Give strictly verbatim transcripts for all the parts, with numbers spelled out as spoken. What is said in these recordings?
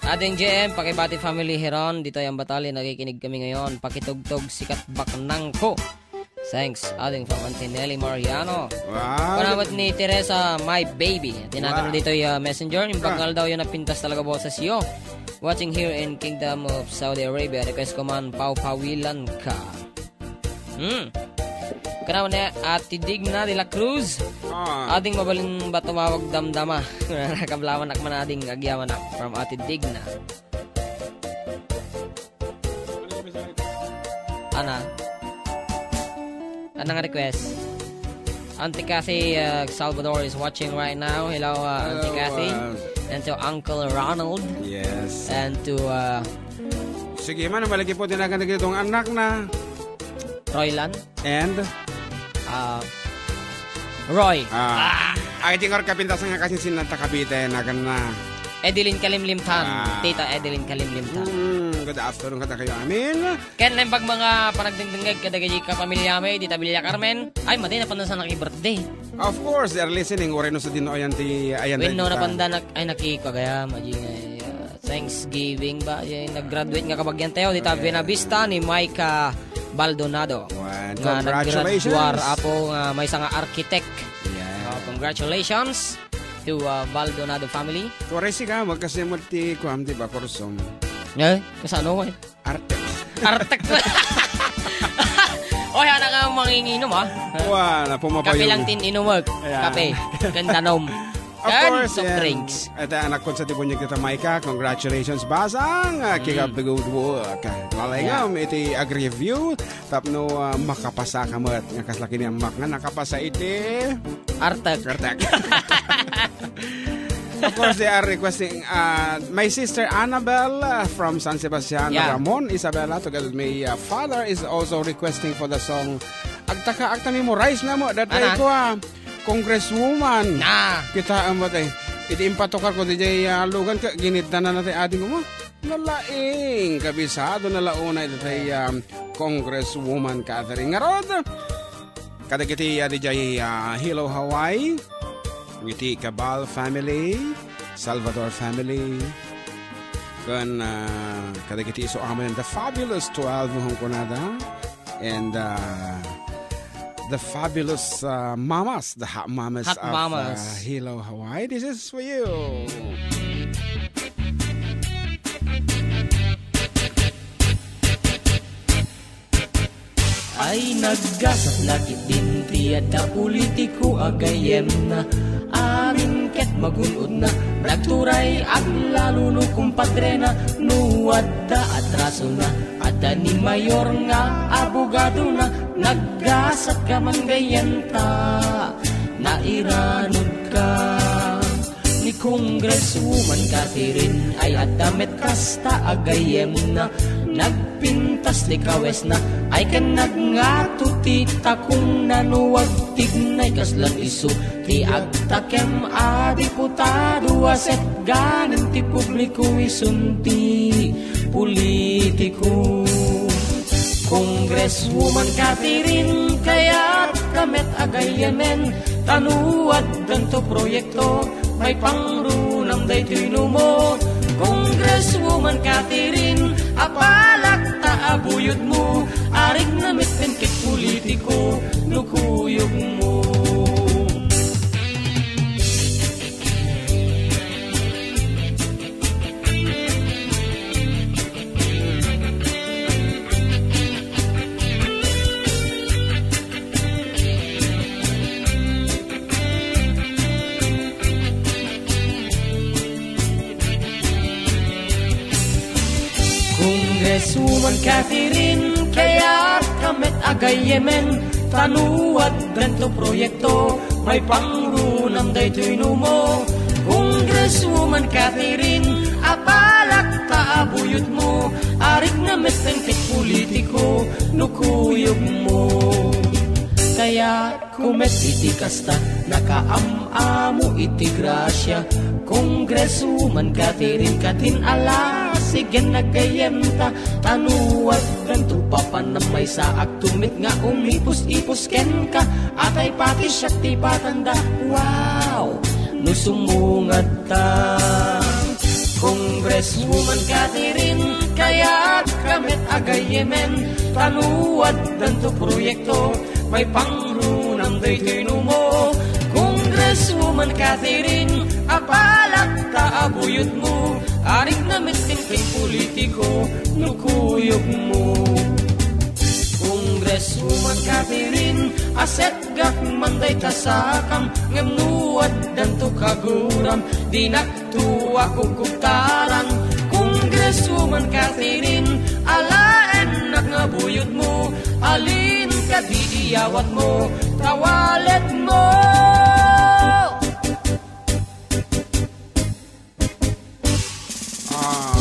Ading J M, pakibati family heron. Ditoy Ambatali, nakikinig kami ngayon. Pakitugtog sikat baknang ko. Thanks, ading from Auntie Nelly Mariano. Wow. Panawat ni Teresa, my baby. Tinagan Wow. ditoy, ah, messenger. Yung Ah. bakal daw yun napintas talaga boses yo. Watching here in Kingdom of Saudi Arabia. Request ko man, Pau Pawilan ka. Hmm. Kanaw ni Ate Digna de la Cruz. Ah. Ading mabalin ba tumawag damdama? Kablaanak man ading agyamanak from Ate Digna. Ana. Ana nga request? Auntie Cathy, uh, Salvador is watching right now. Hello, uh, Auntie Hello, Cathy. uh, And to Uncle Ronald. Yes. And to, uh, Sige man, malagi po, tinagan na kitong anak na. Roylan. And? Ah, Roy. Ah. Ah. Ay, di nga kapintasan nga kasi sinanta Cavite, nagan na. Edeline Kalimlimtan. Ah. Tita Edeline Kalimlimtan. Mm, good afternoon kada kayo, amin. Ken naimbag mga panagdengdengngeg kadagiti kapamilya mi, Tita Bilia Carmen. Ay, madi na panasan naki-birthday. Of course, they are listening. Uray no sa dino ayan ti, ayan Wenno ti na ta. Pandanak, ay, nakikagayam, aji nga, ah, Thanksgiving ba? Ay, nag-graduate nga kabagyan tayo, Tita Ayan. Buenavista ni Micah Baldonado. Wan, Nga congratulations. Naggraduar, apo, nga maysa nga architect. Ayan. Oh, congratulations to, uh, Baldonado family. Torres ka, magkasi mo ti, kuam, di ba, kursom? Eh, kasano, eh? Artek. Artek. Oy, anak nga manginginom, ah. Wala, pumapayo. Kape lang tin inumek. Ayan. Kape. Ken danom. Of Ken course, soft yan. Drinks. Ito, anak ko sa Tibunyag, Tita Micah. Congratulations, Basang. Ah, keep up the good work. Lalengam, Yeah. iti agreview. Tapno, ah, makapasa ka met. Nga kasla kini amak nga nakapasa iti Artek. Artek. Of course, they are requesting, uh, my sister Annabel, uh, from San Sebastian, Yeah. Ramon, Isabela, together with my, uh, father is also requesting for the song Agtaka, Agta Memorize na mo, that Ana? Ko, ah, Congresswoman. Na. Kita ang matay. Iti impatukar ko, di jay, ah, lugan ka, ginidda na natin ating mo. Nalaing, kabisado na launay, datay, um, Congresswoman Catherine. Ngarod, kadagiti, ah, di jay, ah, Hello Hawaii, iti Cabal family, Salvador family, ken, ah, kadagiti isu amin, the Fabulous twelve, no, kunada, and, ah, the Fabulous, ah, Mamas, the Hot Mamas Hot of, Mamas. Ah, Hello Hawaii. This is for you. Ay, naggasat lakit din ti adda politiko a gayyemna. Amin ket magun-odna, nagturay aglaluno kumpadrena, no adda atrasona, adda ni mayor nga abogadona, naggasat ka man gayyemta, nairanod ka. Ni Congresswoman Catherine ay adda met kasta a gayyemna, nagpintas ti kawesna, ay ken nagngato ti takongna no agtignay kaslan isu ti agtakem a diputado a setganen ti publiko isun ti politiko. Congresswoman Catherine, kayat ka met a gayyemen, ta no addanto proyekto, maipangrunam daytoy numo. Congresswoman Catherine, apalak ta a buyodmo, arigna met ket politiko no kuyogmo. Congresswoman Catherine, kayat ka met a gayyemen, ta no addanto proyekto, maipangrunam daytoy numo. Congresswoman Catherine, apalak ta a buyodmo, arigna met ket politiko no kuyogmo. Kayatko met iti kasta, nakaam-amo iti grasia. Congresswoman Catherine, katin ala, sigen naggayyemta, ta no addanto papanam maysaak met nga umipus-ipus kenka, atay pati siak ti patanda. Wow! No sumungad ta. Congresswoman Catherine, kayat ka met a gayyemen, ta no addanto proyekto, maipangrunam daytoy numo. Congresswoman Catherine, apalak ta abuyotmo, arigna met ken politiko no kuyogmo. Congresswoman Catherine, asetgak man dayta sakam, ngem no addanto kaguram, dinak to a kukuktaran. Congresswoman Catherine, alaennak nga buyotmo, alin kadi iyawatmo, ta walletmo. Ah,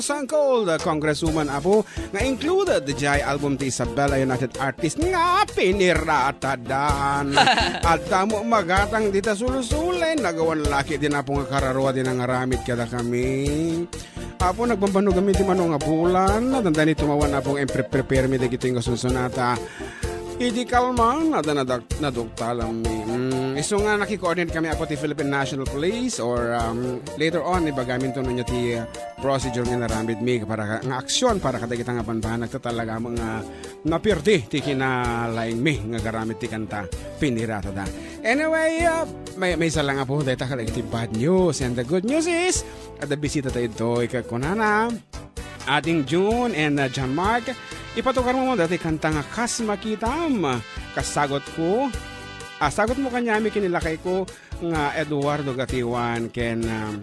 Stone Cold, uh, Congresswoman Apo, nga included diay album ti Isabela United Artist nga piniratadan. Adda mo magatang dita sulsulen, nagawan laki din Apo nga kararua din nangaramid kadakami. Apo, nagbambano kami ti mano nga bulan, dandani tumawan Apo nga impre-prepare mi dagiti nga sunsunata. Idi kalman, adda nadak-, naduktalan mi. Mm, isu nga naki-coordinate kami, Apo, ti Philippine National Police or, um, later on, ibagamin to no nia ti, uh, procedure nga naramid mi para ka-, nga aksyon para kadagita nga banbanag ta talaga nga napirdi ti kinalaing mi nga garamid ti kanta piniratada. Anyway, uh, may, may isa lang, Apo, dayta kadagiti bad news. And the good news is, adda bisita tayo ditoy, kakunana. Ading June and, uh, John Mark, ipatugar mo dati kanta nga Kas Makitam. Kasagot ko, ah, sagot mo kaniami ken ni lakay ko nga Eduardo Gatiwan ken, um,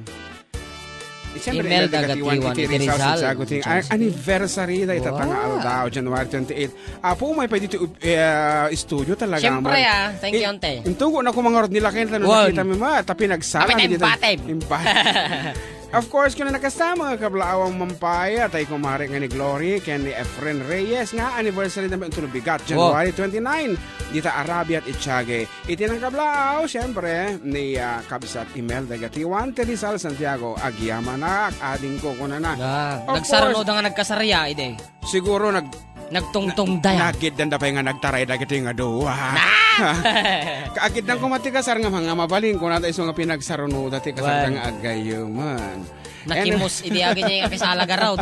siyempre, Imelda Imelda Gatiwan, Gatiwan, iti iti Rizal, Rizal, Santiago, ti, Santiago. An-, anniversary da ita nga Wow. aldaw, January twenty-eight. Apo, umay pa dito, eh, studio talaga, Siyempre, man. Ah, thank you, Eh, ante. Intugo na ko mangarod ni lakay na Wan. Nakita mi ma, tapi nagsara Kami na dito. Imbatem. Imbatem. Of course, kuna nakasama nga kablaawang mampaya, tay kumare nga ni Glory, ken ni Efren Reyes, nga anniversary na unto no bigat, Wow. January twenty-nine, dita Arabia at Itiage. Iti nang kablaaw, siyempre, ni, ah, Kabsat Imelda Gatiwan, ti Rizal, Santiago, agyamanak, ading ko, kunana. Ah, Of nagsarano course. Da nga nagkasarya, ide. Siguro nag-, Nagtungtong na-, daya. Nagiddan da pay nga nagtaray dagiti nga duwa. Ah! Kaagiddan ko mati kasar nga mga mabalin ko nata iso nga pinagsaruno dati kasar Wan. Nga agayuman. Nakimos And idi agi niya nga kisala garod.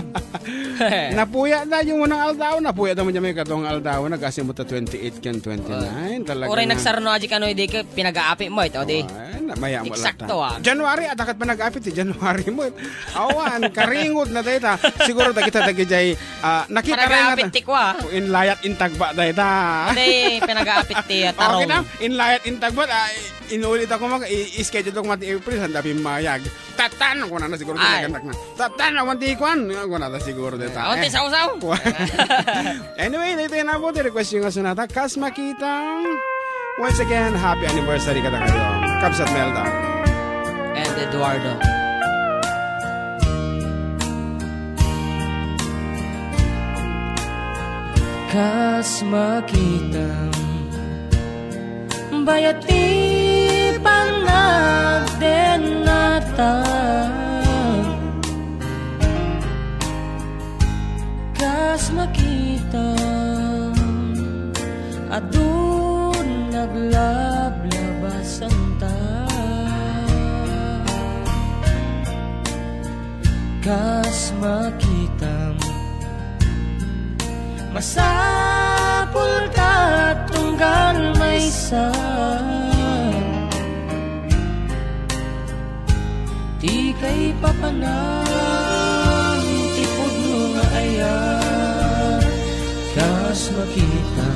Napuya da yung unang aldaw, napuya da mo niya may katong aldaw, nagasimot ta twenty-eight ken twenty-nine. Talaga Uray nga. Nagsaruno aji kano idi ka pinag-aapi mo ito, di? Wan, maya mo Eksakto, lang ta. Ah. January, atakat pa nag-api ti January mo. Awan, karingod na dayta. Siguro dagita dagijay, ah, nakita Panag-aapit nga ta-, ti kwa. O, inlayat intagba dayta. Ate, panag-aapit ti, ah, Okay tarong. Na? Inlayat intagba, ah, inulit ako mag-, i-, i-schedule ako mati April, sanda pimayag. Tatan, ako na na siguro Ay. Naganak na. Tatan, awan ti kwan. Ako na na siguro dayta. Awan ti Eh. Sausaw. Anyway, dayta na po, ti request yung asunata. Kas makita. Once again, happy anniversary kada kayo. Kabsat Melda. And Eduardo. Kas makita, bayat ti panagdennata. Kas makita, adu naglablabasanta. Kas makitam, masapul ta tunggal maysa. Ti kaipapanan ti pudno nga ayat, kas makita.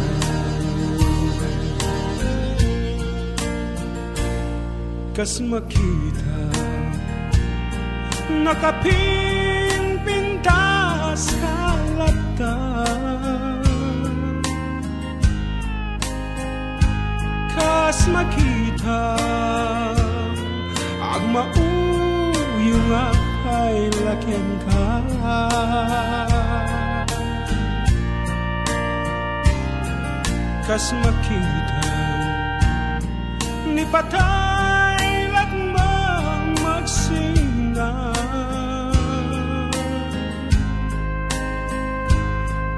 Kas makita, nakapingpintas ka latta. Kas makita, agmauyong a pay la kenka. Kas makita, ni patay la met magsina.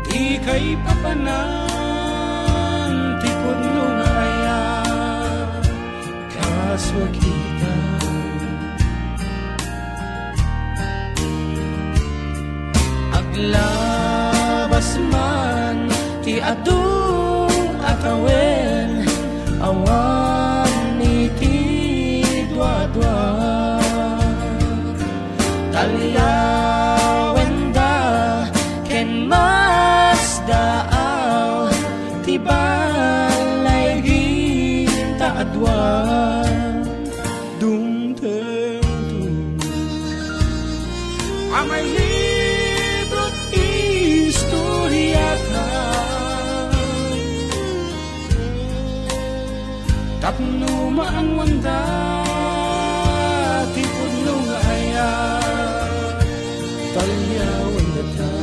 Ti kaipapanan ti pudno nga ayat, kas makita. Labas man ti adu a tawen, awan iti duadua. Talyawenda ken masdaaw ti balay ginta a dua. Dumtengto a may libro't istoriata. Tapno maammoanda ti pudno nga ayat, talyawendata.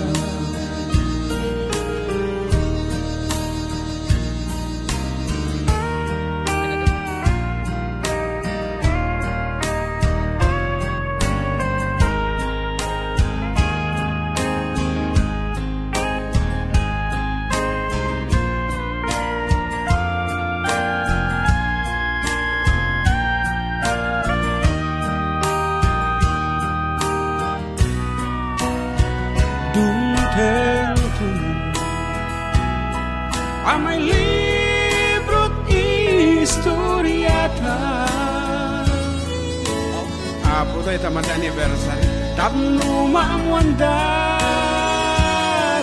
Dumtengto a may libro't istoriata. Apo, dayta met anniversary. Tapno maammoanda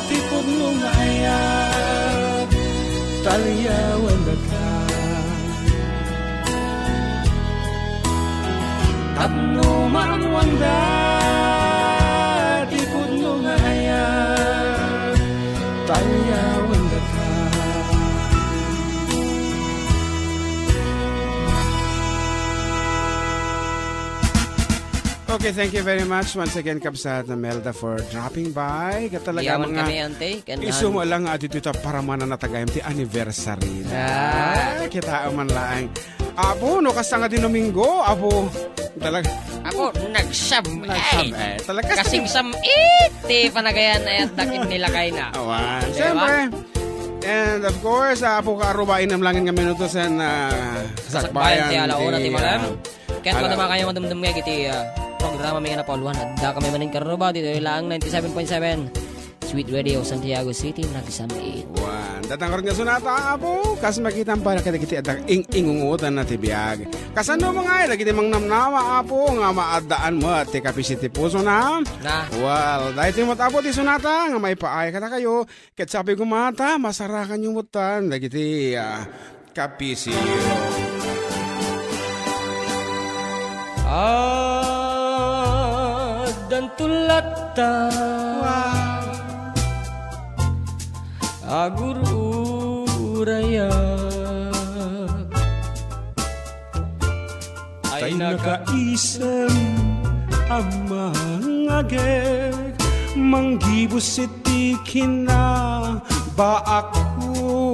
ti pudno nga ayat, talyawendata. Tapno maammoanda ti pudno nga ayat, talyawendata. Okay, thank you very much once again, Kabsat Melda, for dropping by. Ket talaga, yaman mga kami, ante. Ken isu han- mo lang nga adtoy ta paraman a natagayam ti anniversary na. Ah. Kita man laeng. Apo, no, kasta nga Domingo, apo, talaga. Apo, nagsam-, nagsam-, eh. Eh, talaga. Kasing sam-, eh, ti panagayan ay at dakin nila kaina. Awan. Diba? Siyempre. And of course, apo, kaarubain ng langit nga minuto sen, ah, kasakbayan ti alauna ti, ti, malam. Ah, Ket ala- madama kayo madumdum nga iti, ah, programa mi nga napauluan. Adda kami manen karuba, dito lang ninety-seven point seven. Sweet Radio, Santiago City, nagsam-it. Wan, datang nga sonata, apo, kas makitam para kadagiti adda ing-, ingungutan na ti biag. Kasano mo nga, dagiti mangnamnama, apo, nga maaddaan mo ti kapisi ti puso na? Na. Well, dahil ti mo, apo, ti sonata, nga maipaay kada kayo, ket sabi ko mata, masarakan yung mutan, dagiti, ah, Kapisio. Addanto latta. Wow. Agur-urayak. Tay nakaisem a mangagek, manggibus iti kinabaakko.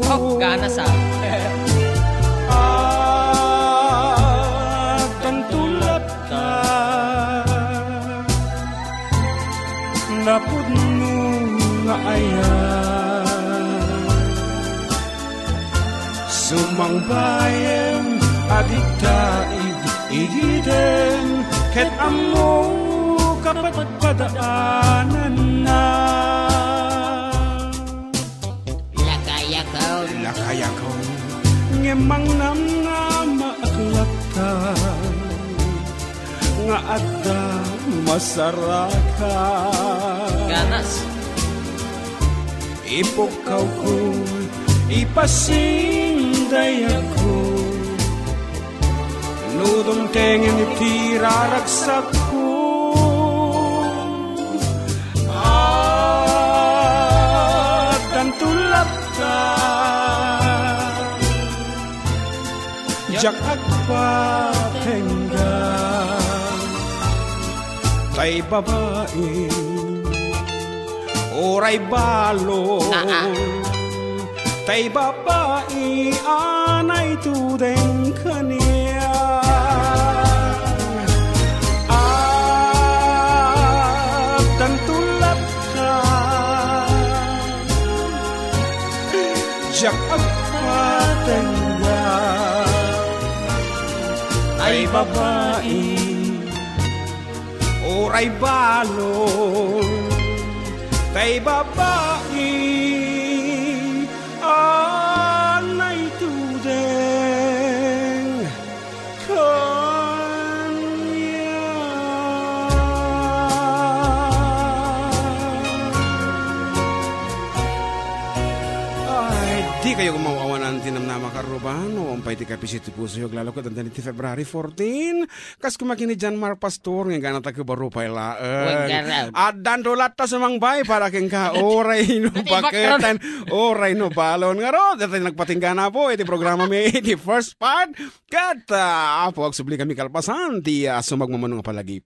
Oh, ganas, ah. Addanto latta napudno nga ayat. Sumangbaem a diktaib igidem ket ammo kapadpadaananna. Lakayakon. Lakayakon. Ngem mangnamnama ak latta nga adda masarakan. Ganas. Ipukkawko, ipasindayagko, no dumtengen ti raragsakko. Addanto latta diak agpatengga. Tay babai, uray balo. Naa. Tay babai a naitudeng kaniak. Addanto latta diak agpatengga. Tay babai, uray balo. Tay babai a naitudeng kaniak. Ay, di kayo mawawanan ti namnama, karuban. No, umpay ti kapisit ti puso, lalo ko dandan iti February fourteen. Kas kumakini John Mar Pastor, nga gana ta kubaro pay laeng. Wag garang. Addan dulat ta sumangbay para kenka. Oray no Dati background. Paketan, oray no balon. Nga ro, dati nagpatinggana po, iti programa mi, iti first part. Kat, ah, apo, agsubli kami kalpasan, ti, ah, sumagmamano nga palagi.